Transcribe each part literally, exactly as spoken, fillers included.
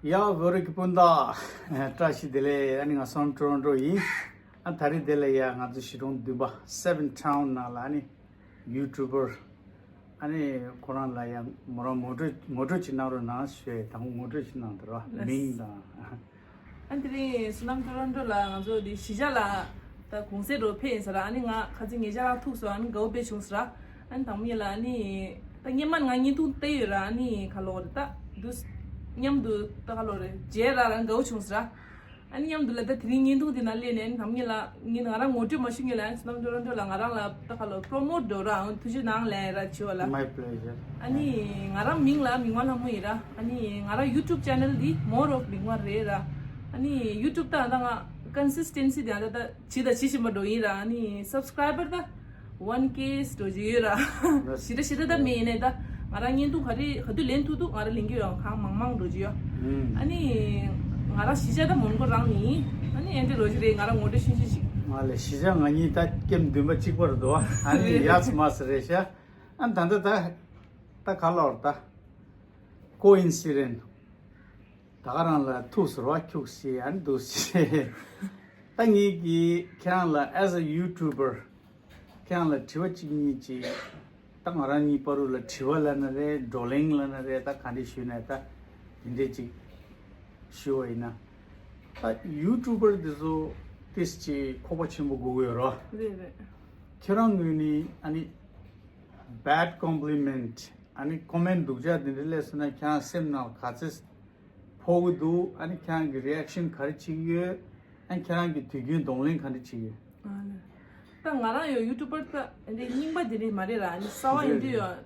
ཡ་བོད་རིགས་སྤུན་ཟླ། བཀྲ་ཤིས་བདེ་ལེགས། ཨ་ནི་ང་སོང་ཊོ་རོན་ཊོ་ཡིན། ཨ་ད་རེས་དེ་ལ་ཡ་ང་ཚོ་གཞིས་གྲོང་བདུན་པ་སེ་བན་ཊའུན་ནང་ལ་ཨ་ནི་ཡུ་ཊུབ་པར་ཨ་ནི་ཁོ་རང་ལ་ཡ་མོ་རང་ངོ་སྤྲོད་ངོ་སྤྲོད་ཅིག་གནང་རོགས་གནང་ཞུས། དང་པོ་ངོ་སྤྲོད་ཅིག་གནང་དང་། ལགས། མིང་དང་། ཨ་དེ་རིང་བསོད་ནམས་ཊོ་རོན་ཊོ་ལ་ང་ཚོ་འདི་གཞིས་ཆགས་ལ་ད་གུང་སེང་འགྲོ་ཕེབས་ཡིན་ཟེར། ཨ་ནི་ང་ཁ་རྩང་ཉེ་ཆར་རང་ཐུག་སོང་། ཨ་ནི་དགའ་པོ་དཔེ་བྱུང་ཟེར། ཨ་ནི་དང་པོ་ཉིད་ལ་ཨ་ནི་ད་སྔན་མ་ང་བརྙན་ཐུང་བལྟས་ཡོད་ར། ཨ་ནི་ག་ལོ་རེད་ད་འདུག་མཉམ་དུ་ད་ག་ལོ་རེད་མཇལ་ར་རང་དགའ་པོ་བྱུང་ཟེར། ཨ་ནི་མཉམ་དུ་ལ་ད་དེ་རིང་བརྙན་ཐུང་དེ་ནང་སླེབས་ནས། ཨ་ནི་དང་པོ་ཉིད་ལ་ངས་ང་རང་ངོ་སྤྲོད་མ་ཞུ་སྔོན་ལ་བསོད་ནམས་ཊོ་རོན་ཊོ་ལ་ང་རང་ལ་ད་ག་ལོ་པྲོ་མོཊ་འགྲོ་ར། ཨང་ཐུགས་རྗེ་གནང་ལན་ར་བྱེད་པ་ལ། My pleasure. ཨ་ནི་ང་རང་མིང་ལ་མིག་དམར་ལྷ་མོ་ཡིན་ར། ཨ་ནི་ང་རང་ཡུ་ཊུབ་ཅེ་ནལ་འདི་More of Mingwa རེད་ར། ཨ་ནི་ཡུ་ཊུབ་ད་ད་ང་ཀོན་སིས་ཊེན་སི་དེ་ད་ད་ཇི་ལྟར་ཇི་བཞིན་པ་འགྲོ་ཡིན་ར། ཨ་ནི་སབ་སི་ཀ་རའི་བར་ད་ཝན་ཀེ་འགྲོ་གི་ཡོད་ར། ཞེ་དྲག་ཞེ་དྲག་ད་མེད་ཡིན་ནའི་ད་ང་རང་བརྙན་ཐུང་ག་རེ་ག་དུས་ལེན་ཐུབ་ཐུབ་ང་རང་ལེན་གྱི་ཡོད། གང་མང་མང་འགྲོ་གི་ཡོད། ཨ་ནི་ང་རང་གཞིས་ཆགས་ད་མོན་གྷོ་རང་ནས་ཡིན། ཨ་ནི་ཨེ་འདྲ་རོ་ཅིག་རེད། ང་རང་ངོ་སྤྲོད་ཤིན་ཤིན་ཞིག་ང་ལ་གཞིས་ཆགས་ང་གཉིས་ད་ཀེམ་བདུན་པ་གཅིག་པ་རེད་དོ། ཨ་ནི་ཡ་ཙི་མ་ཙི་རེད་ཤག་ཨ་ནི་ད་ལྟ་ད་ད་ག་ལོར་ད་ཀོ་ཨིན་སི་ཌེན་ཊི་ད་ག་རང་ལ་ཐུག་ཟེར་བ་ཁྱུག་སི་ཨ་ནི་འདུག་སི། ད་ངེད་ཀྱིས་ཁྱེད་རང་ལ་as a YouTuber ཁྱེད་རང་ལ་དྲི་བ་གཅིག་གཉིས་ཅིག་ད་ང་རང་གཉིས་བར་དུ་ལ་དྲི་བ་ལབ་ན་རེད། བགྲོ་གླེང་ལབ་ན་རེད། ད་ག་འདྲ་ཞུས་ན་ད་དེ་འདྲས་ཅིག་ཞུ་བ་ཡིན་ན། ད་ཡུ་ཊུབ་པར་འདི་ཚོ་ཏིས་ཅིག་ཁོག་པ་ཆེན་པོ་དགོས་ཀྱི་ཡོད་རོ། རེད་རེད། ཁྱེད་རང་ངོས་ནས་ཨ་ནི་bad compliment ཨ་ནི་ཀོ་མེན་ཊི་སྡུག་ཅག་འདི་འདྲ་སླེབས་སོང་ན་ཁྱེད་རང་སེམས་ནང་ག་ཚོད་ཕོག་གི་འདུག་ཨ་ནི་ཁྱེད་རང་གི་རི་ཨེག་ཤན་ག་རེ་བྱེད་ཀྱི་ཡོད། ཨ་ནི་ཁྱེད་རང་གི་དུས་རྒྱུན་གདོང་ལེན་ག་འདྲ་བྱེད་ཀྱི་ཡོད། ཨ་ནི་ད་ང་རང་ཡང་ཡུ་ཊུབ་པར་ད་འདི་རྙིང་པ་འདི་འདྲ་མ་རེད་ར། ཨ་ནི་གསར་པ་ཡིན་དུས་ཡང་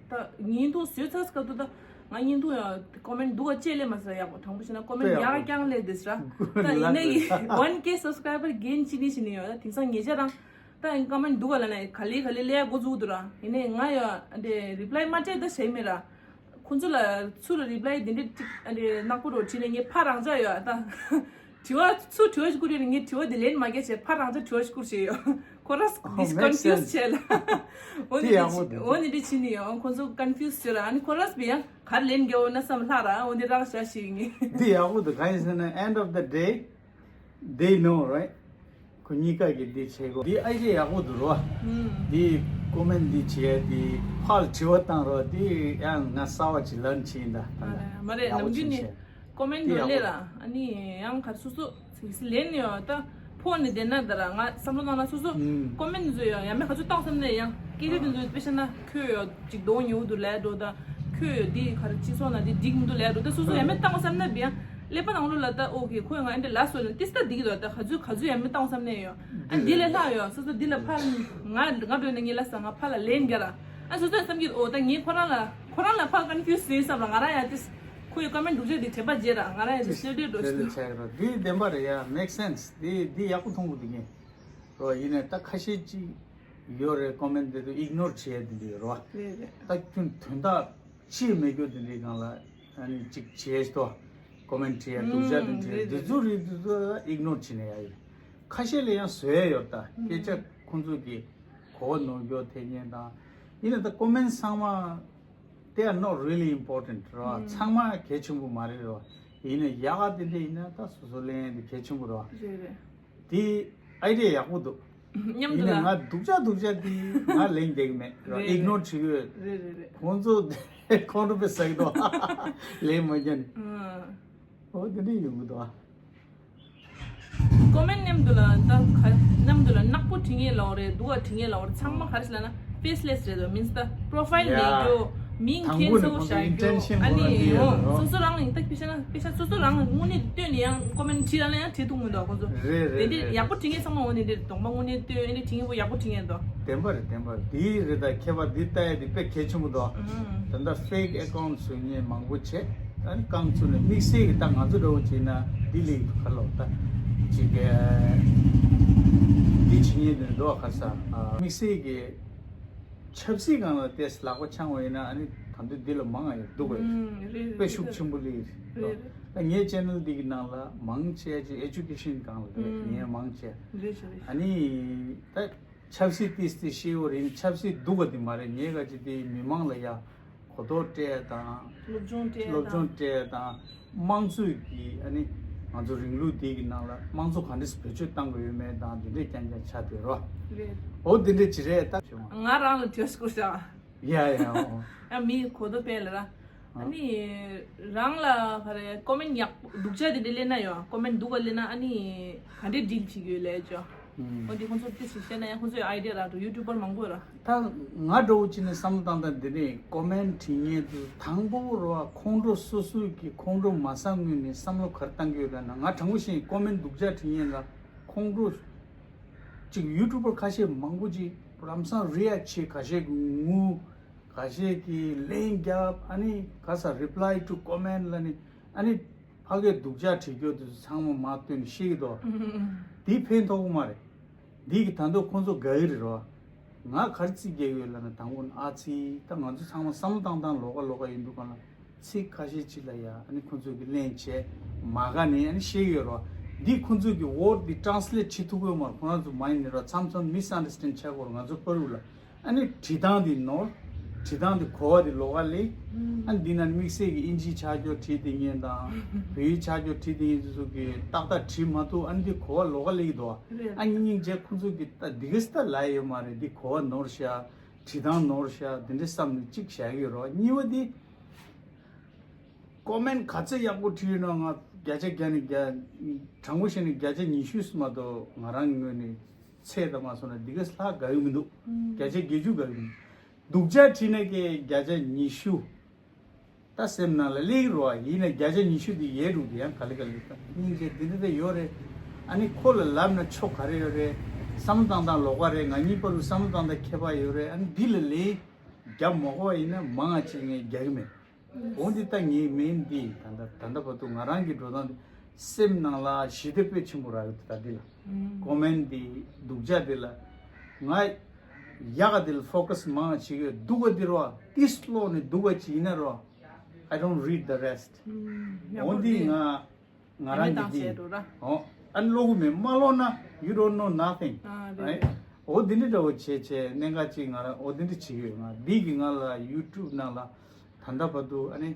ད་བརྙན་ཐུང་བཟོས་ཚར་སྐབས་དུ་ད་ང་བརྙན་ཐུང་ཡང་ཀོ་མེན་ཊི་སྡུག་ག་བཅད་ལེ་མ་ཟེར། ཡག་པོ་དྲང་པོ་བཤད་ན་ཀོ་མེན་ཊི་ཡག་རྐྱང་ལེ་འདི་ཟེར། ད་ཡིན་ནའི་ཝན་ཀེ་སབ་སི་ཀ་རའི་བར་གན་ཅི་ནི་ཅི་ནི་ཡོད། ད་དེང་སང་ཉེ་ཆར་རང་ད་ཀོ་མེན་ཊི་སྡུག་ག་ལབ་ན་ག་ལེ་ག་ལེ་ལེ་འགོ་བཙུགས་འདུག་ར། ཡིན་ནའི་ང་ཡང་འདི་རི་པ་ལའི་མ་སྤྲད་ད་བྱས་མེད་ར། ཁོང་ཚོ་ལ་ཚུར་རི་པ་ལའི་དེ་འདྲ་ཅིག་ཨ་འདྲ་ནག་པོ་རོ་བྲིས་ནས་ངས་ཕར་རང་འཇགས་ཡོད། ད་དྲི་བ་ཚུར་དྲི་བ་ཞིག་བསྐུར་ཡོད་ནས་ངས་དྲི་བ་དེ་ལན་མ་རྒྱག་བྱས་ཕར་རང་འཇགས་དྲི་བ་ཞིག་བསྐུར་བྱས་ཡོད། ཁོ་རང་ཨོ་ཌིས་ཀོན་ཕིའུ་སི་བྱས་ལ། འོ་དེ་ནི་ཡག་པོ་འདུག་འོ་ནི་འདྲ་བྱས་ནས་ཡོད། ཁོང་ཚོ་ཀོན་ཕིའུ་སི་བྱས་ལ། ཨ་ནི་ཁོ་རང་བས་ཡང་ག་རེ་ལན་རྒྱག་འོ་ན་བསམ་ལྷག་ར། འོ་འདི་རག་བྱ་ཞིག་ངས། འདི་ཡག་པོ་འདུག་གང་ཡིན་ཟེར་ན་end of the day they know, right? ཁོ་གཉིས་ཀ་གི་འདི་བྱེད་དགོས། འདི་ཨ་ཡེ་ཡག་པོ་འདུག་རོ། ཨུམ། འདི་ཀོ་མེན་ཊི་འདི་བྱེད་འདི་ཕར་དྲི་བ་བཏང་རོགས། འདི་ཡང་ང་གསར་པ་ཅིག་ལརན་བྱས་ཡིན་ད། ད་མ་རེད་མ་རེད། ཡག་པོ་ནམ་རྒྱུན་ནས་བྱས། ཀོ་མེན་ཊི་འདི་འདྲ་ཡག་པོ་སླེབས་ར། འདུག་ཨ་ནི་ཡང་ག་རེ་སོ་སོ་ལན་ཡོད་ད་ཕོག་ནས་བསྡད་ན་ད་ར་ང་བསམ་བློ་བཏང་ན་སོ་སོ་ཨུམ། ཀོ་མེན་ཊི་ཚོ་ཡང་ཡ་མེད་ག་ཚོད་བཏང་བསམ་ནས་ཡང་སྐད་ཆ་དེ་ཚོ་དཔེ་བཤད་ན་ཁྱོད་ཡང་ཅིག་གདོང་ཉེ་བོ་འདུག་ལབ་འགྲོ། ད་ཁྱོད་ཡང་འདི་ག་རེ་སྤྱི་ཚོགས་ནང་འདི་འགྲིག་མི་འདུག་ལབ་འགྲོ། ད་སོ་སོ་ཡ་མེད་བཏང་བསམ་ན་བི་ཡང་ཀླད་པ་ནང་ལོགས་ལ་ད་ཨོ་ཁེ་ཁོས་ང་འདི་ལབ་སོང་ལབ་ཏིས་ད་འགྲིག་གི་འདུག་ད་ག་ཚོད་ག་ཚོད་ཡ་མེད་བཏང་བསམ་ནས་ཡོད། ཨ་འདི་ལས་ལྷག་ཡོད། སོ་སོ་འདི་ལ་ཕར་ང་ང་འགྲོ་ནས་ངས་ལབ་སོང་། ང་ཕར་ལ་ལན་རྒྱག་ར། ཨ་སོ་སོས་བསམ་གྱི་འོ་ད་ངས་ཁོ་རང་ལ་ཁོ་རང་ལ་ཕར་ཀོན་ཕིའུ་སི་ཡིན་བསམ་ར། ང་རང་ཡང་ཏིས་ཁོ་ཡི་ཀོ་མེན་ཊི་སྡུག་ཅག་འདི་དྲན་པ་བརྗེད་ར། ང་རང་ཡང་ཏིས་སེ་ཌི་འགྲོ་དེ་ཞིག་ལས་འདུག་ཆགས་ར། འདི་བདེན་པ་རེད་ཡ། མེག་སེན་སི། འདི་འདི་ཡག་པོ་མཐོང་གི་འདུག་ངས་རོ། ཡིན་ནའི་ད་ཁ་ཤས་ཅིག་ཡོད་རེད། ཀོ་མེན་ཊི་དེ་ཚོ་ཨིག་ནོར་བྱེད་ཡ་དེ་འདྲ་ཡོད་རོ། རེད་རེད། ད་ཁྱོད་དོན་དག་ཅིག་མེད་རྒྱུ་དེ་འདྲའི་སྒང་ལ་ཨ་ནི་ཅིག་བྱེད་དོ། ཀོ་མེན་ཊི་བྲིས་ཡ་སྡུག་ཅག་དེ་འདྲ་རེད། དེ་ཚོ་རེད། དེ་ཚོ་ཨིག་ནོར་བྱེད་ནས་ཡ་ཡོད། ཁ་ཤས་ལ་ཡང་བཟོ་ཡ་ཡོད་ད། སྐད་ཆ་ཁོང་ཚོ་གི་གོ་བ་ནོར་རྒྱུ་ཐེབས་མཁན་དང་། ཡིན་ནའི་ད་ཀོ་མེན་ཊི་ཚང་མ་they are not really important རོ། ཚང་མ་གལ་ཆེན་པོ་མ་རེད་རོ། ཡིན་ནའི་ཡག་ག་དེ་འདྲ་ཡིན་ན་ད་སོ་སོ་ལེན་ཡ་དེ་གལ་ཆེན་པོ་རོ། རེད་རེད། དེ་ཨའི་ཌི་ཡ་ཡག་པོ་འདུག་མཉམ་དུ་ཡིན་ནའི་ལ་ང་སྡུག་ཅག་སྡུག་ཅག་དེ་ང་ལེན་བསྡད་ཀྱི་མེད་རོ། རེད་ཨིག་ནོར་བྱེད་ཀྱི་ཡོད། རེད་རེད་རེད། ཁོང་ཚོ་ཁོང་ཁྲོ་དཔེ་ཟ་གི་འདུག་ལེན་མ་རྒྱག་ནས། ཨ་འོ་དེ་འདྲ་ཡོང་གི་འདུག་ཨ། ཀོ་མེན་ཊི་མཉམ་དུ་ལ་ད་ག་མཉམ་དུ་ལ་ནག་པོ་བྲིས་མཁན་ལབ་རེད། སྡུག་ག་བྲིས་མཁན་ལབ་རེད། ཚང་མ་ག་རེ་ཟེར་ལབ་ན་ཕེ་སི་ལེ་སི་རེད་དོ། མིན་སི་ད་པོ་རོ་ཕའིལ་མེད་རྒྱུ། མིང་ཁྱེར་སོ་བཞག་རྒྱུ། ཨ་ནི་འོ་སོ་སོ་རང་ཡིན་ད་དཔེ་བཤད་ན་དཔེ་བཤད་སོ་སོ་རང་དངོས་གནས་བསྟོད་ནས་ཡང་ཀོ་མེན་ཊི་བྲིས་ལ་ཡང་བྲིས་ཐུབ་མི་འདུག་ཁོང་ཚོ། རེད་རེད། དེ་འདྲའི་ཡག་པོ་བྲིས་མཁན་ཚང་མ་འོ་ནི་འདྲའི་གདོང་པ་དངོས་གནས་བསྟོད་ཨ་ནི་བྲིས་མཁན་པོ་ཡག་པོ་བྲིས་མཁན་འདུག་བདེན་པ་རེད། བདེན་པ་རེད། དེ་རེད། ད་མཁས་པ་འདི་ལྟ་ཡ་དེ་དཔེ་གལ་ཆེན་པོ་འདུག་ད་ལྟ་ཕེག་ཨེ་ཀའུན་ཊི་བཟོ་མཁན་མང་པོ་བྱས། ཨ་ནི་རྐང་བཙུགས་ནས་དམིགས་བསལ་གྱི་ད་ང་ཚོ་འདྲ་བོ་བྱས་ན་འདི་ལས་ཁ་ལོ་ད་ཅིག་གི་འདི་བྱེད་མཁན་དེ་འདུག་ག་ས་དམིགས་བསལ་གྱི་ཆབ་སྲིད་སྒང་ལ་ཏོག་ཙམ་ལག་པ་འཆང་བ་ཡིན་ན་ཨ་ནི་ད་དུང་འདི་ལ་མང་ང་ཡོད་འདུག་གས། ཨུམ་རེད་རེད། དཔེ་ཤུགས་ཆེན་པོ་སླེབས་རེད། རེད་རེད། ད་ངའི་ཆེ་ནལ་འདི་གི་ནང་ལ་མང་ཆེ་ཅིག་ཨེ་ཇུ་ཀེ་ཤན་སྒང་ལ་རེད། ཨུམ་ངས་མང་ཆེ་རེད་རེད་རེད། ཨ་ནི་ད་ཆབ་སྲིད་ཏིས་ཏིས་ཤེས་ཡོད་རེད། ཆབ་སྲིད་སྡུག་ག་དེ་མ་རེད། ངས་ག་ཅི་དེ་མི་མང་ལ་ཡ་ གོ་རྟོགས་སྤྲད་དང་། སློབ་སྦྱོང་སྤྲད་སློབ་སྦྱོང་དང་། སྤྲད་དང་། དམངས་གཙོའི་གི་ཨ་ནི་ང་ཚོ་རིང་ལུགས་འདི་གི་ནང་ལ་དམངས་གཙོ་ག་འདྲས་བེད་སྤྱོད་བཏང་དགོས་ཡོད་མེད་དང་འདི་འདྲས་རྐྱང་རྐྱང་ཆགས་བསྡད་རོགས། རེད། འོ་འདི་འདྲས་ཅི་རེད་ད། ང་རང་ལ་དུས་སྐོར་བྱ། ཡ་ཡ་འོ། ཨ་མི་གོ་རྟོགས་སྤེལ་ལ་ར། ཨ་ནི་རང་ལ་ག་རེ་ཀོ་མེན་ཡག་སྡུག་ཅག་དེ་འདྲ་སླེབས་ན་ཡོད། ཀོ་མེན་སྡུག་ག་སླེབས་ན་ཨ་ནི་ག་འདྲས་ཌིལ་བྱེད་ཀྱི་ཡོད་ལས་ཅོ། འོ་འདི་ཁོང་ཚོ་ཏི་ཞིག་བཤད་ན་ཡང་ཁོང་ཚོའི་ཨའི་ཌི་ཡ་རག་འགྲོ། ཡུ་ཊུབ་པར་མང་པོ་ཡོད་ར། ད་ང་འདྲ་བོ་ཅིག་ནས་བསམ་བློ་བཏང་སྟངས་འདི་ནི་ཀོ་མེན་བྲིས་མཁན་དུ་དང་པོ་རོ་ཁོང་ཁྲོ་སོ་སོའི་གི་ཁོང་ཁྲོ་མ་ཟ་སྔོན་ནས་བསམ་བློ་ག་རེ་བཏང་གི་ཡོད་ལབ་ན། ང་དྲང་པོ་བཤད་ཀོ་མེན་སྡུག་ཅག་བྲིས་མཁན་ལ་ཁོང་ཁྲོ་ཅིག་ཡུ་ཊུབ་པར་ཁ་ཤས་མང་པོ་ཅིག་ལམ་སང་རི་ཨེག་བྱེད། ཁ་ཤས་ཀྱི་ངུ། ཁ་ཤས་ཀྱི་ལན་རྒྱབ། ཨ་ནི་ག་ས་reply to comment ལ་ནི་ཨ་ནི་ཕ་གིར་སྡུག་ཅག་བྲིས་རྒྱུ་དེ་ཚོ་ཚང་མ་མར་བཏོན་ནས་བཤད་ཀྱི་འདུག། དེ་ཕན་ཐོགས་ཀྱི་མ་རེད། འདི་གི་ད་དུང་ཁོང་ཚོ་དགའ་གི་རེད་རོ། ང་ག་རེ་རྩིས་རྒྱག་ཡོད་ལབ་ན་དང་པོ་ཨ་ཙི་ད་ང་ཚོ་ཚང་མ་བསམ་བློ་བཏང་སྟངས་ལོགས་ཀ་ལོགས་ཀ་ཡིན་འདུག་ག་ལ། ཚིག་ཁ་ཤས་ཅིག་ལ་ཡ་ཨ་ནི་ཁོང་ཚོ་གི་གླེང་བྱས་མ་ག་ནས་ཨ་ནི་བཤད་ཡོད་རོ། འདི་ཁོང་ཚོ་གི་ཝར་ཌི་འདི་ཊྲན་སི་ལེཊ་བྱེད་ཐུབ་ཀྱི་ཡོད་མ་རེད། ཁོ་རང་ཚོ་མ་ཡིན་ནི་རོ་མཚམས་མཚམས་མིས་ཨན་ཌར་སི་ཊེན་ཌ་ཆགས་ཀྱི་ཡོད་རེད་ང་ཚོ་བར་དུ་ལ། ཨ་ནི་བྲིས་སྟངས་འདི་ནོར། བྲིས་སྟངས་འདི་གོ་བ་འདི་ལོགས་ཀ་ལས། ཨ་ནི་འདི་ན་ནི་དམིགས་བསལ་གྱི་ཨིན་ཇིའི་ཆ་འཇོག་བྲིས་བསྡད་མཁན་དང་། བོད་ཡིག་ཆ་འཇོག་བྲིས་བསྡད་མཁན་ཚོ་གིས་ཏག་ཏག་བྲིས་མ་ཐུབ། ཨ་ནི་འདི་གོ་བ་ལོགས་ཀ་སླེབས་ཀྱི་འདུག་བ། རེད། ཨ་ནི་སྙིང་རྗེ་ཁོང་ཚོ་གིས་ད་འདི་ག་སི་ད་ལབ་ཡོད་མ་རེད། འདི་གོ་བ་ནོར་ཤག་བྲིས་སྟངས་ནོར་ཤག་འདི་འདྲའི་བསམ་ནས་གཅིག་བཞག་གི་ཡོད་རེད་བ། གཉིས་པ་འདི་ཀོ་མེན་ག་ཚོད་ཡག་པོ་བྲིས་ཡོད་ན་ང་བརྒྱ་ཆ་བརྒྱ་ནས་བརྒྱ། དྲང་པོ་བཤད་ན་བརྒྱ་ཆ་ཉི་ཤུ་མ་གཏོགས་ང་རང་ངོས་ནས་ཚད་ད་མ་སོང་ན་འདི་ག་སི་ལྷག་དགའ་གི་མི་འདུག། བརྒྱ་ཆ་བརྒྱད་ཅུ་དགའ་གི་མི་འདུག། སྡུག་ཅག་བྲིས་ན་ཀྱེ་བརྒྱ་ཆ་ཉི་ཤུ། ད་སེམས་ནང་ལ་སླེབས་ཀྱི་རེད་བ། ཡིན་ན་བརྒྱ་ཆ་ཉི་ཤུ་དེ་ཡལ་འགྲོ་གི། ཡང་ག་ལེ་ག་ལེ་ད་སྙིང་རྗེ་འདི་འདྲ་ད་ཡོད་རེད། ཨ་ནི་ཁོ་ལ་ལབ་ན་ཆོ་ག་རེ་ཡོད་རེད། བསམ་བློ་བཏང་སྟངས་ལོགས་ཀ་རེད། ང་གཉིས་བར་དུ་བསམ་བློ་བཏང་སྟངས་ཁྱད་པར་ཡོད་རེད། ཨ་ནི་འདི་ལ་ལན་རྒྱབ་མ་དགོས་པ་ཡིན་ན་མང་ང་ཅིག་ངས་རྒྱག་གི་མེད། འོ་འདི་ད་ངའི་མིན་འདི་ད་ལྟ་ད་ལྟ་བར་དུ་ང་རང་གི་འགྲོ་སྟངས་འདི་སེམས་ནང་ལ་ཞི་བདེ་དཔེ་ཆེན་པོ་རག་གི་འདུག་ད་འདི་ལ། ཀོ་མེན་འདི་སྡུག་ཅག་འདི་ལ་ང་ཡག་ག་འདི་ལ་ཕོ་ཁ་སི་མང་ང་བྱེད་ཀྱི་ཡོད། སྡུག་ག་འདི་རོ་ཏིས་ཀློག་ནས་སྡུག་ག་ཅིག་ཡིན་ན་རོ། I don't read the rest. ཡག་པོ་འོ་འདི་རེད། ང་ང་རང་གི་འདི་ཡིན། འོ་ཨ་ནི་ཀློག་གི་མེད། མ་ཀློག་ན་you don't know nothing. ཨ་རེད། འོ་འདི་འདྲ་འདྲ་བོ་བྱས་བྱས་གནད་འགག་ཅིག་ང་རང་འོ་འདི་འདྲ་བྱེད་ཀྱི་ཡོད། ང་འདི་གི་ང་ལ་ཡུ་ཊུབ་ནང་ལ་ད་ལྟ་བར་དུ་ཨ་ནི་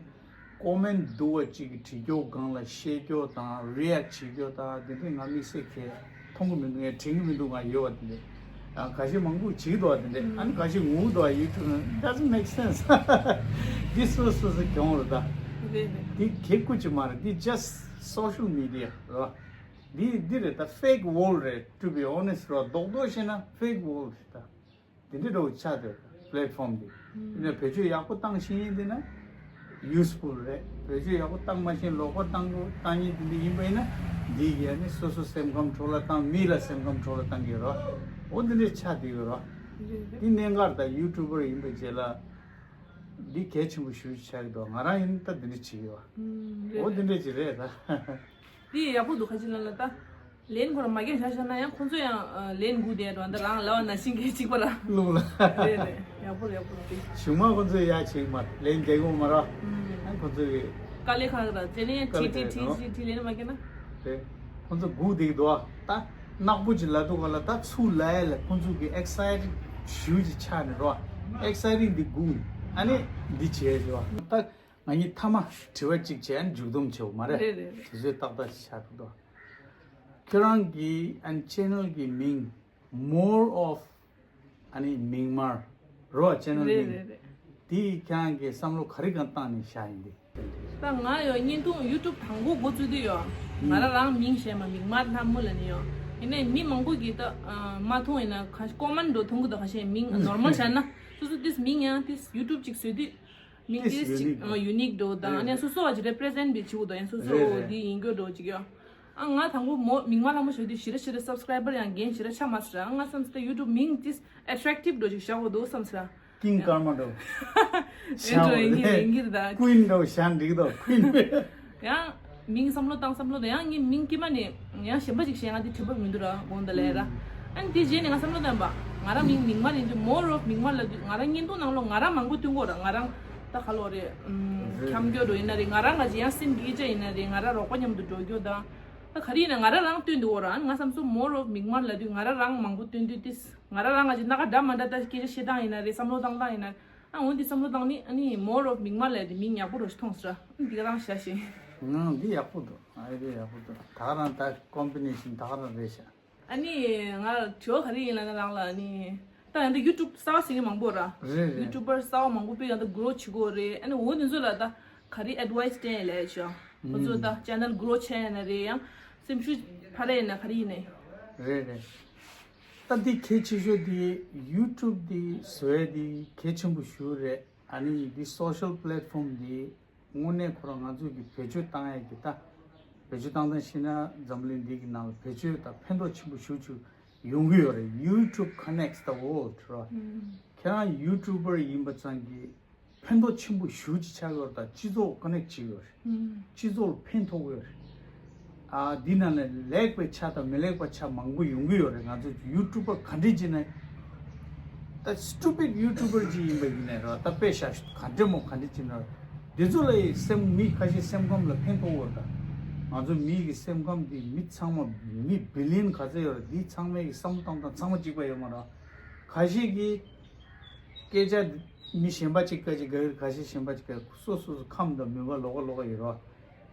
ཀོ་མེན་སྡུག་པ་ཅིག་གི་བྲིས་རྒྱུ་སྒང་ལ་བཤད་རྒྱུ་དང་རི་ཨེག་བྱེད་རྒྱུ་དང་འདི་འདྲ་ང་དམིགས་བསལ་གྱི་མཐོང་གི་མི་འདུག། ངས་དྲན་གི་མི་འདུག། ང་ཡོད་པ་འདི་འདྲ། ཨ་ཁ་ཤས་མང་པོ་བྱེད་ཀྱི་འདུག་པ་འདི་འདྲ། ཨ་ནི་ཁ་ཤས་ངུ་གི་འདུག་པ། ཡུ་ཊུབ་ནང་doesn't make sense. འདི་སོ་སོ་སོ་གྱོང་རེད་ད། རེད་རེད། འདི་གེ་ཀུ་ཅིག་མ་རེད། འདི་just social media རེད་པ། འདི་འདི་རེད་ད། fake world རེད། To be honest རོ་རྡོག་རྡོག་བཤད་ན་fake world རེད་ད། འདི་འདྲ་འདྲ་བོ་ཆགས་བསྡད་པ་པི་ལེཊ་ཕོམ་འདི། ཡིན་ན་བེད་སྤྱོད་ཡག་པོ་བཏང་ཤེས་ཡིན་འདི་ན་ཡུ་སི་ཕུལ་རེད། བེད་སྤྱོད་ཡག་པོ་བཏང་མ་ཤེས་ལོག་པ་བཏང་དགོས་བཏང་ཡིན་འདི་འདྲ་ཡིན་པ་ཡིན་ན་འདི་གི་ཨ་ནི་སོ་སོ་སེམས་ཁམས་འཕྲོ་བརླག་བཏང་། མི་ལ་སེམས་ཁམས་འཕྲོ་བརླག་བཏང་གི་རོ། འོ་འདི་འདྲ་ཆགས་བསྡད་ཡོད་རོ། འདི་གནད་འགག་ད་ཡུ་ཊུབ་པར་ཡིན་པའི་རྗེས་ལ་འདི་གལ་ཆེན་པོ་ཞེ་པོ་ཆགས་ཀྱི་འདུག། ང་རང་ཡིན་ད་འདི་འདྲ་བྱེད་ཀྱི་ཡོད། འོ་འདི་འདྲ་ཅིག་རེད་ད། འདི་ཡག་པོ་འདུག། ཁ་ཅིག་ལ་ལ་ད་ལན་ཁོ་རང་མ་སྐྱོན་བཞག་བཞག་ན་ཡང་ཁོང་ཚོ་ཡང་ཨ་ལན་སྒུག་བསྡད་འགྲོ། འདི་རང་ལབ་པ་ནང་བཞིན་གྱི་གཅིག་པ་རང་། རླུང་ལ། རེད་རེད། ཡག་པོ་རེད། ཡག་པོ་རེད། གཞུག་མ་ཁོང་ཚོས་ཡ་བྱེད་མ་ལན་རྒྱག་གི་མ་ར། ཨ་ཁོང་ཚོ་གི་དཀའ་ལས་ཁག་ར་དེ་ནས་དཀའ་ལས་ཁྲིད་ཁྲིད་ཁག་ཁྲིད་ཁྲིད་ལན་མ་སྐྱོན་ན། རེད། ཁོང་ཚོ་སྒུག་བསྡད་ཀྱི་འདུག་ཨ། ད་ནག་པོ་ཅིག་ལབ་འདུག་ག་ལ། ད་ཚུར་ལབ་ཡ་ལ་ཁོང་ཚོ་གི་ཨེག་སའི་ཊེཌ་ཞེ་པོ་ཅིག་ཆགས་ནས་རོ། ཨེག་སའི་ཊིང་འདི་སྒུག་ཨ་ནི་འདི་བྱས་ཟེར་བ། ད་ང་གཉིས་མཐའ་མ་དྲི་བ་གཅིག་བྱས་ཨ་ནི་མཇུག་སྡོམ་བྱེད་དགོས་མ་རེད། རེད་རེད་རེད། དུས་ཚོད་ཏག་ཏག་ཅིག་ཆགས་འདུག། ཁྱོད་རང་གི་ཨ་ནི་ཆེ་ནལ་གི་མིང་More of ཨ་ནི་མིག་དམར་རོ། ཆེ་ནལ་རེད་མིང་རེད་རེད། དེ་ཁྱེད་རང་གིས་བསམ་བློ་ག་རེ་གང་བཏང་ནས་བཞག་ཡིན་ཏེ། ད་ང་ཡོད་བརྙན་ཐུང་ཡུ་ཊུབ་དང་པོ་འགོ་བཙུགས་དུས་ཡོད། ང་རང་རང་མིང་གཞན་མ་མིག་དམར་ལྷ་མོ་ལབ་ནས་ཡོད། ཡིན་ནའི་མི་མང་པོ་གིས་ད་མ་མཐོང་ཡིན་ན་ཁ་ཀོ་མེན་འགྲོ་མཐོང་གི་འདུག། ཁ་ཤས་མིང་ནོར་མལ་བྱས་ན་སོ་སོ་ཏིས་མིང་ཡང་ཏིས་ཡུ་ཊུབ་ཅིག་བཟོས་དུས་མིང་ཏིས་ཅིག་ཡུ་ནིག་འདུག། ཡུ་ནིག་འགྲོ་དང་ཨ་ནི་སོ་སོ་བ་ཅིག་རེ་པི་རི་ཛེན་ཊི་བྱེད་དགོས་དང་ཡང་སོ་སོ་འོ་འདི་ཡིན་རྒྱུ་འགྲོ་ཅིག་ཡོད། ཨ་ང་དང་པོ་མོ་མིག་དམར་ལྷ་མོ་ཞུ་དུས་ཞེ་དྲག་ཞེ་དྲག་སབ་སི་ཀ་རའི་བར་ཡང་རྒན་ཞེ་དྲག་ཆགས་མ་སོང་། ཨ་ང་བསམ་སྟེ་ཡུ་ཊུབ་མིང་ཏིས་ཨེ་ཊེག་ཊིབ་འགྲོ་ཅིག་བཞག་དགོས་འདུག་བསམ་སོང་། ཀིང་ཀར་མ་འགྲོ། ཨེ་འགྲོ་ཡིན་གྱི་རེད་ཡིན་གྱི་རེད་ད། ཀུན་འགྲོ་བཞག་འགྲིག་འདུག་ཀུན། ཡང་མིང་བསམ་བློ་བཏང་བསམ་བློ་བཏང་ཡང་ངའི་མིང་དཀྱིལ་མ་ནས་ཡང་གཞན་པ་ཅིག་བཤད་ང་དེ་དྲན་པ་མི་འདུག་ར་དགོངས་དག་ལས་ར། ཨ་ནི་དེ་རྗེས་ནས་ང་བསམ་བློ་བཏང་པ་ང་རང་མིང་མིག་དམར་ཡིན་དུས་མོར་ཨོཕ་མིག་དམར་ལབ་དུས་ང་རང་བརྙན་ཐུང་ནང་ལོགས་ང་རང་མང་པོ་སྟོན་གོ་ར། ང་རང་ད་ག་ལོ་རེད། ཨམ། འཁྱམ་རྒྱུ་འགྲོ་ཡིན་ན་རེད། ང་རང་ང་ཅི་ཡང་སེམས་སྐད་ཆ་ཡིན་ན་རེད། ང་རང་རོགས་པ་མཉམ་དུ་འགྲོ་རྒྱུ་དང་། ད་ག་རེ་ཡིན་ན་ང་རང་རང་སྟོན་འདུག་འོ་ར། ང་བསམ་ཚུལ་མོར་ཨོཕ་མིག་དམར་ལབ་དུས་ང་རང་རང་མང་པོ་སྟོན་དུས་ཏིས་ང་རང་རང་ང་ཅི་སྣ་ཁ་འདྲ་མ་འདྲ་ད་སྐད་ཆ་བཤད་སྟངས་ཡིན་ན་རེད། བསམ་བློ་བཏང་སྟངས་ཡིན་ན། ཨ་འོ་འདི་བསམ་བློ་བཏང་ནི་ཨ་ནི་མོར་ཨོཕ་མིག་དམར་ལབ་དེ་མིང་ཡག་པོ་རུ་ཞིག་མཐོང་སོང་ར། འདི་ག་རང་བཞག་ཤིང་། ང་འདི་ཡག་པོ་འདུག་ཨ་འདི་ཡག་པོ་འདུག་ད་ག་རང་ད་ཀོམ་པི་ནེ་ཤན་ད་ག་རང་རེད་ཤག་ཨ་ནི་ང་དྲི་བ་ག་རེ་ཡིན་ལབ་ན་རང་ལ་ཨ་ནི་ད་ཡང་ད་ཡུ་ཊུབ་གསར་པ་ཟེར་མཁན་མང་པོ་ར། རེད་རེད། ཡུ་ཊུབ་པར་གསར་པ་མང་པོ་དཔེ་ཡང་ད་གྷི་རོ་བྱེད་དགོས་རེད། ཨ་ནི་འོ་འདི་ཚོ་ལ་ད་ག་རེ་ཨེཌ་ཝའི་སི་སྤྲད་ལབ་ཤག་ཁོ་ཚོ་ད་ཅེ་ནལ་གྷི་རོ་བྱས་ཡིན་ན་རེད། ཡང་སེམས་ཤུགས་འཕར་ཡིན་ན་ག་རེ་ཡིན་ནའི། རེད་རེད། ད་འདི་གལ་ཆེ་ཤོས་འདི་ཡུ་ཊུབ་འདི་བཟོ་ཡ་འདི་གལ་ཆེན་པོ་ཞིག་རེད། ཨ་ནི་འདི་སོ་ཤལ་པི་ལེཊ་ཕོམ་འདི་དངོས་གནས་ཁོ་རང་ང་ཚོ་གི་བེད་སྤྱོད་བཏང་ཡ་གི་ད་བེད་སྤྱོད་བཏང་སྟངས་ཤེས་ན་འཛམ་བུ་གླིང་འདི་གི་ནང་ལ་བེད་སྤྱོད་དང་ཕན་ཐོགས་ཆེན་པོ་ཞེ་པོ་ཅིག་ཡོང་གི་ཡོད་རེད། YouTube connects the world ར། ཁྱེད་རང་ཡུ་ཊུབ་པར་ཡིན་པ་ཙང་གི་ཕན་ཐོགས་ཆེན་པོ་ཞེ་པོ་ཅིག་ཆགས་ཡོད་རེད། ད་སྤྱི་ཚོགས་ཀ་ནེག་བྱེད་ཀྱི་ཡོད་རེད། སྤྱི་ཚོགས་ལ་ཕན་ཐོགས་ཀྱི་ཡོད་རེད། ཨ་འདི་ནང་ནས་ལེགས་པའི་ཆ་དང་མི་ལེགས་པའི་ཆ་མང་པོ་ཡོང་གི་ཡོད་རེད། ང་ཚོ་ཡུ་ཊུབ་པར་ག་འདྲས་བྱས་ན་ད་སི་ཊུ་པིཌ་ཡུ་ཊུབ་པར་ཅིག་ཡིན་པ་ཡིན་ནའི་ར། ད་དཔེ་བཞག་ག་འདྲས་མོ་ག་འདྲས་བྱས་ན་ར། འདི་ཚོ་ལ་ཡི་སེམས་མི་ཁ་ཤས་སེམས་ཁམས་ལ་ཕན་ཐོགས་ཡོད་རེད། ད་ང་ཚོ་མི་གི་སེམས་ཁམས་འདི་མི་ཚང་མ་མི་བི་ལི་ཡན་ག་ཚོད་ཡོད་རེད། འདི་ཚང་མའི་གི་བསམ་བློ་བཏང་སྟངས་ཚང་མ་གཅིག་པ་ཡོད་མ་རེད། ཁ་ཤས་ཀྱིས་སྐད་ཆ་མི་གཞན་པ་གཅིག་ག་གཅིག་ག་གི་ཁ་ཤས་གཞན་པ་གཅིག་ག་སོ་སོ་སོ་ཁམས་དང་མོས་པ་ལོགས་ཀ་ལོགས་ཀ་ཡོད་རེད།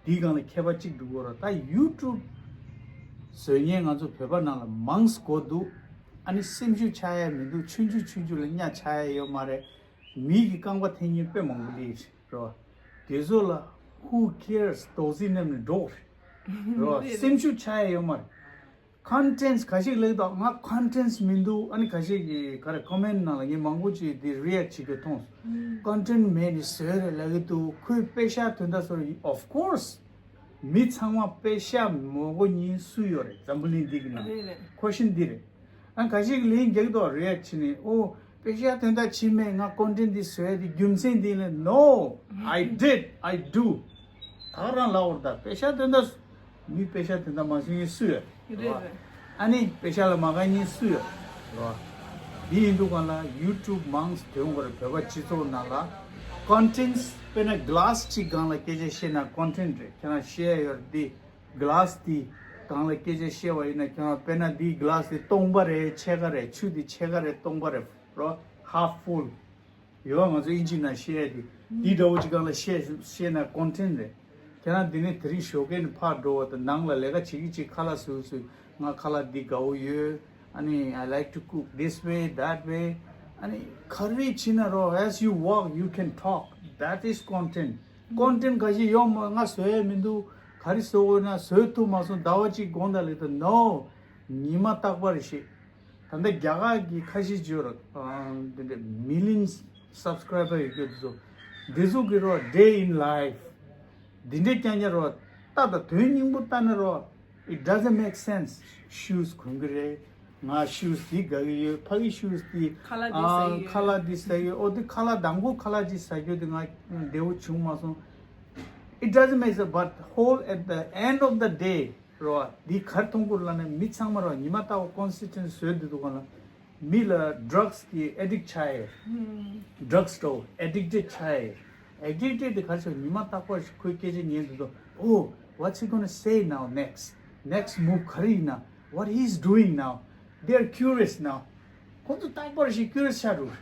འདིའི་སྒང་ལ་མཁས་པ་གཅིག་འགྲོ་གི་རེད། ད་ཡུ་ཊུབ་བཟོ་མཁན་ང་ཚོ་བོད་པ་ནང་ལ་མང་ཙམ་དགོས་འདུག་ཨ་ནི་སེམས་ཤུགས་ཆག་ཡ་མི་འདུག་ཆུང་ཆུང་ཆུང་ཆུང་ལ་གཉའ་ཆག་ཡ་ཡོད་མ་རེད། མི་གི་རྐང་པ་འཐེན་མཁན་དཔེ་མང་པོ་སླེབས་རེད་ར། དེ་ཚོ་ལ་who cares? དོགས་སེལ་མནན་ནས་འགྲོ་རེད་ར། རེད་རེད། སེམས་ཤུགས་ཆག་ཡ་ཡོད་མ་རེད། ཀོན་ཊེན་ཊི་ག་ཞིག་ལེགས་འདུག་ང་ཀོན་ཊེན་ཊི་མི་འདུག་ཨ་ནི་ག་ཞིག་གི་ག་རེ་ཀོ་མེན་ཊི་ནང་ལ་ངས་མང་པོ་ཅིག་འདི་རི་ཨེག་ཊི་བྱེད་རྒྱུ་མཐོང་སོང་། ཀོན་ཊེན་ཊི་མེད་ནི་བཟོས་རེད་ལབ་ཀྱི་འདུག་ཁོས་པེ་ཤ་དོན་དག་བཟོ་རེད། of course མི་ཚང་མ་པེ་ཤ་མོ་གོ་ཉིན་སུ་ཡོད་རེད། འཛམ་བུ་གླིང་འདི་གི་ནང་རེད་རེད། ཁོ་ཤིན་འདི་རེད། ཨ་ག་ཞིག་ལན་རྒྱག་དོ་རེད་ཕྱི་ནས། ཨོ་པེ་ཤ་དོན་དག་ཕྱི་མེད། ང་ཀོན་ཊེན་ཊི་འདི་བཟོས་ཏེ་རྒྱུ་མཚན་འདི་ལ། No, I did, I do. ད་རང་ལ་འོར་ད་པེ་ཤ་དོན་དག་མི་པེ་ཤ་དོན་དག་མ་བཟོ་མཁན་སུ་ཡོད་རེད་བ། རེད་རེད། ཨ་ནི་པེ་ཤ་ལ་མ་དགའ་མཁན་སུ་ཡོད་རེད་བ། འདི་ཡིན་དུས་གང་ལ་ཡུ་ཊུབ་མང་ཙམ་ཐོན་དགོས་རེད། བོད་པ་སྤྱི་ཚོགས་ནང་ལ་ཀོན་ཊེན་ཊི། དཔེར་ན་གྷི་ལ་སི་གཅིག་སྒང་ལ་སྐད་ཆ་བཤད་ན་ཀོན་ཊེན་ཊི་རེད། ཁྱེད་རང་བཤད་ཡ་ཡོད་རེད། འདི་གྷི་ལ་སི་དེ་སྒང་ལ་སྐད་ཆ་བཤད་པ་ཡིན་ན། ཁྱོད་རང་དཔེར་ན་འདིའི་གྷི་ལ་སི་དེ་སྟོང་པ་རེད། ཕྱེད་ཀ་རེད། ཆུ་དེ་ཕྱེད་ཀ་རེད། སྟོང་པ་རེད་རོ། half full ཡོད། ང་ཚོ་དབྱིན་ཇི་ནང་བཤད་ཡ་དེ་འདི་འདྲ་བོ་ཅིག་སྒང་ལ་བཤད་བཤད་ན་ཀོན་ཊེན་ཊི་རེད། ཁྱེད་རང་འདི་ནས་དེ་རིང་ཞོགས་ཀས་ནས་ཕར་འགྲོ་བ་དང་ནང་ལ་ལས་ཀ་བྱེད་ཀྱི་ཅིག་ཁ་ལག་བཟོས་བཟོས། ང་ཁ་ལག་འདི་དགའ་བོ་ཡོད། ཨ་ནི་I like to cook this way, that way. ཨ་ནི་ག་རེ་བྱེད་ན་རོ། as you walk you can talk. That is content. ཀོན་ཊེན་ཊི་ག་ཞིག་ཡོད་མ། ང་བཟོ་ཡ་མི་འདུག་ག་རེ་བཟོ་དགོས་ན་བཟོ་ཐུབ་མ་སོང་། ཟླ་བ་གཅིག་གོང་དུ་ལེགས་དང་། No. ཉི་མ་རྟག་པར་ཤེས། ད་ལྟ་རྒྱ་གར་གྱི་ཁ་ཤས་ཅིག་ཡོད་རེད། ཨ་འདི་འདྲ་མི་ལི་ཡན་སབ་སི་ཀ་རའི་བར་ཡོད་རྒྱུ་འདི་ཚོ། འདི་ཚོ་གི་རོ་day in life འདི་འདྲའི་རྐྱང་རྐྱང་རོ། ལྟ་དང་དོན་སྙིང་པོ་ལྟ་ན་རོ། It doesn't make sense. ཤུ་ཟི་གོན་གི་རེད། ང་ཤུ་ཟི་འདི་དགའ་གི་ཡོད། ཕ་གི་ཤུ་ཟི་འདི། ཁ་ལག་འདི་ཟ་གི་ཡོད། ཁ་ལག་འདི་ཟ་གི་ཡོད། ཨོ་འདི་ཁ་ལག་དང་པོ་ཁ་ལག་ཅིག་ཟ་རྒྱུ་འདི་ང་བདེ་བོ་བྱུང་མ་སོང་། It doesn't make sense. But whole at the end of the day རོ། འདི་གར་མཐོང་གུར་ལ་ནས་མི་ཚང་མ་རོ་ཉི་མ་ལྟ་བུ་ཀོན་སི་ཊེན་ཊི་བཟོས་འདི་འདུག་ག་ལ། མི་ལ་ཌྲག་སི་གི་ཨེ་ཌིག་ཆགས་ཡོད། ཌྲག་སི་ཨེ་ཌིག་ཊེཌ་ཆགས་ཡོད། ཨེ་ཌིག་ཊེཌ་དེ་ག་རེ་ཟེར། ཉི་མ་རྟག་པར་ཁོའི་སྐད་ཆ་ཉན་དུས། Oh, what's he gonna say now next? Next move ག་རེ་ཡིན་ན། What he's doing now? They are curious now. ཁོང་ཚོ་རྟག་པར་ཞིག་ཀུ་རི་ཡོ་སི་ཆགས་འགྲོ།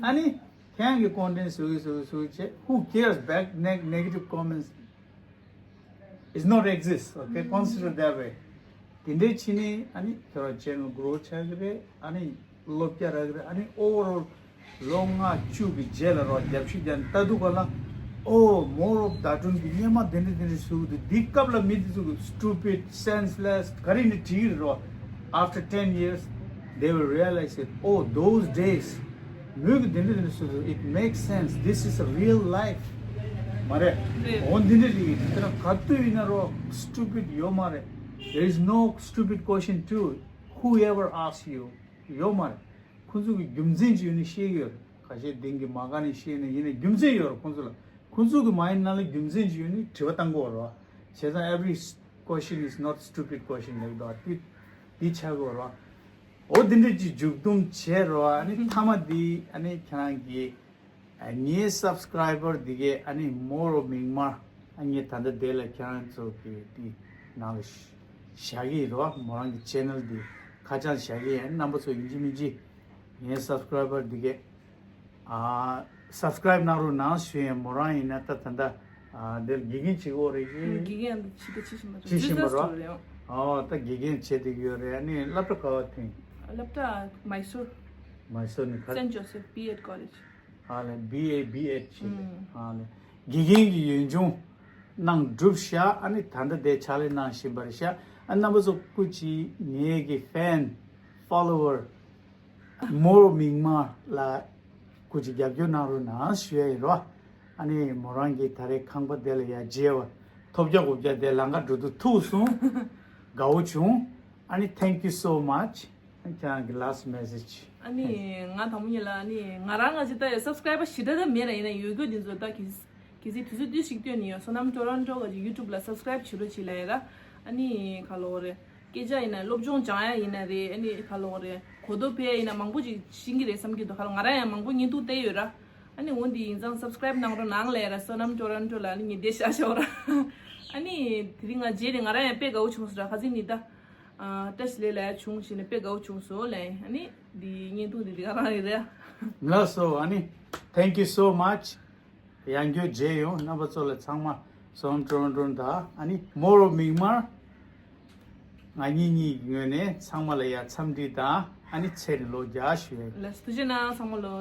ཨ་ནི་ཁྱེད་རང་གི་ཀོན་ཊེན་ཊི་བཟོ་གི་བཟོ་གི་བཟོ་གི་བྱས། Who cares back? Neg- negative comments is not exist. Okay, consider that way. དེ་འདྲའི་ཕྱི་ནས་ཨ་ནི་ཁྱོད་རང་ཆེ་ནལ་གྷི་རོ་ཆགས་ཀྱི་རེད། ཨ་ནི་ལོ་བརྒྱ་རག་གི་རེད། ཨ་ནི་ཨོ་ཝར་ཨོལ་ལོ་ལྔ་བཅུ་གི་རྗེས་ལ་རོ་རྒྱབ་ཤུགས་རྒྱག་ནས་ལྟ་དུས་ག་ལ། Oh, more of ཟླ་སྒྲོན་གྱི་སྔོན་མ་དེ་འདྲ་དེ་འདྲ་བཟོ་གི་འདུག་འདི་སྐབས་ལ་མི་དེ་ཚོ་གི་stupid, senseless ག་རེ་ནས་བྲིས་ཀྱི་རེད་རོ། After ten years they will realize that, oh, those days མོས་ཀྱི་དེ་འདྲ་དེ་འདྲ་བཟོས་འདུག It makes sense. This is a real life. མ་རེད། རེད། འོ་འདི་འདྲ་རེད། དེ་ན་ག་དུས་ཡིན་ན་རོ་stupid ཡོད་མ་རེད། There is no stupid question too. Whoever asks you ཡོད་མ་རེད། ཁོང་ཚོ་གི་རྒྱུ་མཚན་ཅིག་ཡོད་ནི་ཤེས་ཀྱི་ཡོད་རེད། ཁ་ཤས་དེང་གི་མ་དགའ་ནི་ཤེས་ནི་ཡིན་ནའི་རྒྱུ་མཚན་ཡོད་རེད་ཁོང་ཚོ་ལ། ཁོང་ཚོ་གི་མའིན་ཌི་ནང་ལ་རྒྱུ་མཚན་ཅིག་ཡོད་ནི་དྲི་བ་བཏང་དགོས་རེད་བ། བྱས་ཙང་every question is not stupid question ལབ་འདུག་བ། དེ་དེ་ཆགས་དགོས་རེད་བ། འོ་དེ་འདྲ་ཅིག་མཇུག་སྡོམ་བྱས་རེད་བ། ཨ་ནི་མཐའ་མ་དེ་ཨ་ནི་ཁྱེད་རང་གི་ཨ་ངའི་སབ་སི་ཀ་རའི་བར་འདི་གས་ཨ་ནི་མོ་རོ་མིག་དམར། ཨ་ངས་ད་ལྟ་དེ་ལ་ཁྱེད་རང་ཚོ་གི་དེ་ནང་ལ་བཞག་གི་ཡིན་རོ། མོ་རང་གི་ཆེ་ནལ་འདི་ཁ་བྱང་བཞག་གི་ཡིན། རྣམ་པ་ཚོ་ཡིན་གཅིག་མིན་གཅིག་ངའི་སབ་སི་ཀ་རའི་བར་འདི་གས་ཨ་ སབ་སི་ཀ་རའིབ་གནང་རོགས་གནང་ཞུ་ཡིན། མོ་རང་ཡིན་ན་ད་ད་ལྟ་ཨ་འདིར་དགེ་རྒན་བྱེད་ཀྱི་ཡོད་རེད་ཀྱི། དགེ་རྒན་ཡང་ཕྱི་ད་ཕྱི་བཞིན་པ་རེད། ཕྱི་བཞིན་པ་རེད། ཨོ་ད་དགེ་རྒན་བྱེད་བསྡད་ཀྱི་ཡོད་རེད། ཨ་ནི་སློབ་གྲྭ་ག་བ་ཐོན། སློབ་གྲྭ་མའི་སོར། མའི་སོར་ནས་ག Saint Joseph B.Ed College། ཨ་ལས་B.A B.Ed བྱེད་རེད། ཨ་ལས་དགེ་རྒན་གྱི་ཡོན་ཆུང་གནང་གྲུབ་ཤག་ཨ་ནི་ད་ལྟ་དེ་ཕྱག་ལས་གནང་བཞིན་པ་རེད་ཤག་ཨ་རྣམ་པ་ཚོ་སྐུ་མཁྱེན། ངེད་ཀྱི་ཕེན་ཕོ་ལོ་ཝར་མོ་རོ་མིག་དམར་ལ་སྐུ་མཁྱེན་རྒྱབ་སྐྱོར་གནང་རོགས་གནང་ཞུ་ཡ་ཡིན་རོ། ཨ་ནི་མོ་རང་གིས་ད་རེས་ཁང་པ་དེ་ལ་ཡ་མཇལ་བ་ཐོབ་རྒྱ་གོ་རྒྱ་དེ་ལམ་ཁ་འགྲོ་དུས་ཐུག་སོང་། དགའ་བོ་བྱུང་། ཨ་ནི་thank you so much། ཁྱེད་རང་གི་last message། ཨ་ནི་ང་དང་པོ་ཉིད་ལ་ཨ་ནི་ང་རང་ང་ཅི་ད་ཡ་སབ་སི་ཀ་རའིབ་པ་ཞེ་དྲག་ད་མེད་ལ། ཡིན་ན་ཡོད་རྒྱུ་འདི་ཚོ་ད་གི་གལ་སྲིད་དུས་ཚོད་བསྡུས་ཤིག་བཏོན་ནས་ཡོད། བསོད་ནམས་ཊོ་རོན་ཊོ་ག་ཅིག་ཡུ་ཊུབ་ལ་སབ་སི་ཀ་རའིབ་བྱེད་རོགས་བྱེད་ལབ་ཡ་ར། ཨ་ནི་ག་ལབ་དགོས་རེད། སྐད་ཆ་ཡིན་ན་སློབ་སྦྱོང་སྦྱང་ཡ་ཡིན་ན་རེད། ཨ་ནི་ག་ལབ་དགོས་རེད། གོ་རྟོགས་འཕེལ་ཡ་ཡིན་ན་མང་པོ་ཅིག་ཤེས་ཀྱི་རེད་བསམ་གྱི་འདུག་ག་ལ་ང་རང་ཡང་མང་པོ་བརྙན་ཐུང་བལྟས་ཡོད་ར། ཨ་ནི་འོ་འདི་ཡིན་ཙང་སབ་སི་ཀ་རའིབ་གནང་རོགས་གནང་ལབ་ཡ་ར། བསོད་ནམས་ཊོ་རོན་ཊོ་ལ་ཨ་ནི་ངས་བསྡད་བཞག་བཞག་ར། ཨ་ནི་དེ་རིང་ང་མཇལ་ནས་ང་རང་ཡང་དཔེ་དགའ་བོ་བྱུང་སོང་ར། ཁ་སང་ནི་ད་ཨ་བཀྲ་ཤིས་བདེ་ལེགས་ལབ་ཡ་བྱུང་བྱས་ནས་དཔེ་དགའ་བོ་བྱུང་སོང་ལབ་ཡ། ཨ་ནི་འདི་བརྙན་ཐུང་འདི་འདི་ག་རང་རེད་ར། ལགས་སོ། ཨ་ནི་thank you so much། ཡང་བསྐྱར་མཇལ་ཡོང་། རྣམ་པ་ཚོ་ལ་ཚང་མ་བསོད་ནམས་ཊོ་རོན་ཊོ་དང་ཨ་ནི་མོ་རོ་མིག་དམར། ང་གཉིས་གཉིས་ཀྱི་ངོས་ནས་ཚང་མ་ལ་ཡ་འཚམས་འདྲི་དང་ཨ་ནི་ཚེ་རིང་ལོ་བརྒྱ་ཞུ་ཡ་ཡིན། ལགས་སོ། ཐུགས་རྗེ་གནང་། ཚང་མ་ལོ།